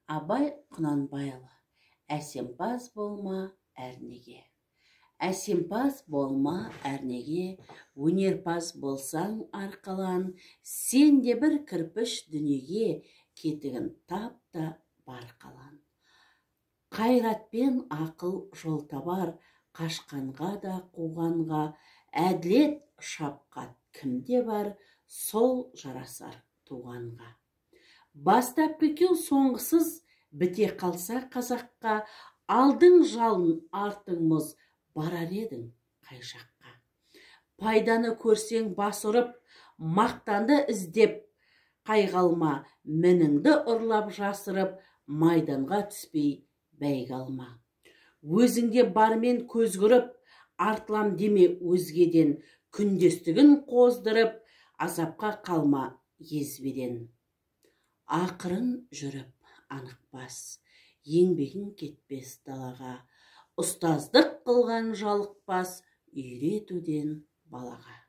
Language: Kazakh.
Абай Құнанбайұлы. Әсемпаз болма әрнеге. Әсемпаз болма әрнеге, өнерпаз болсаң арқалан, сен де бір кірпіш дүниеге, кетігін тап та бар қалан. Қайратпен ақыл жол табар, қашқанға да қуғанға, әділет шапқат кімде бар, сол жарасар туғанға. Бастапқы екеу соңғысыз біте қалса қазаққа, алдың жалын, артың мұз, барар едің қай жаққа. Пайданы көрсең бас ұрып, мақтанды іздеп қайғалма, мініңді ұрлап жасырып, майданға түспей бәйге алма. Өзіңде бармен көз көріп, артылам деме өзгеден, күндестігін қоздырып, азапқа қалма езбеден. Ақырын жүріп анық бас, еңбегің кетпес далаға, ұстаздық қылған жалықпас үйретуден балаға.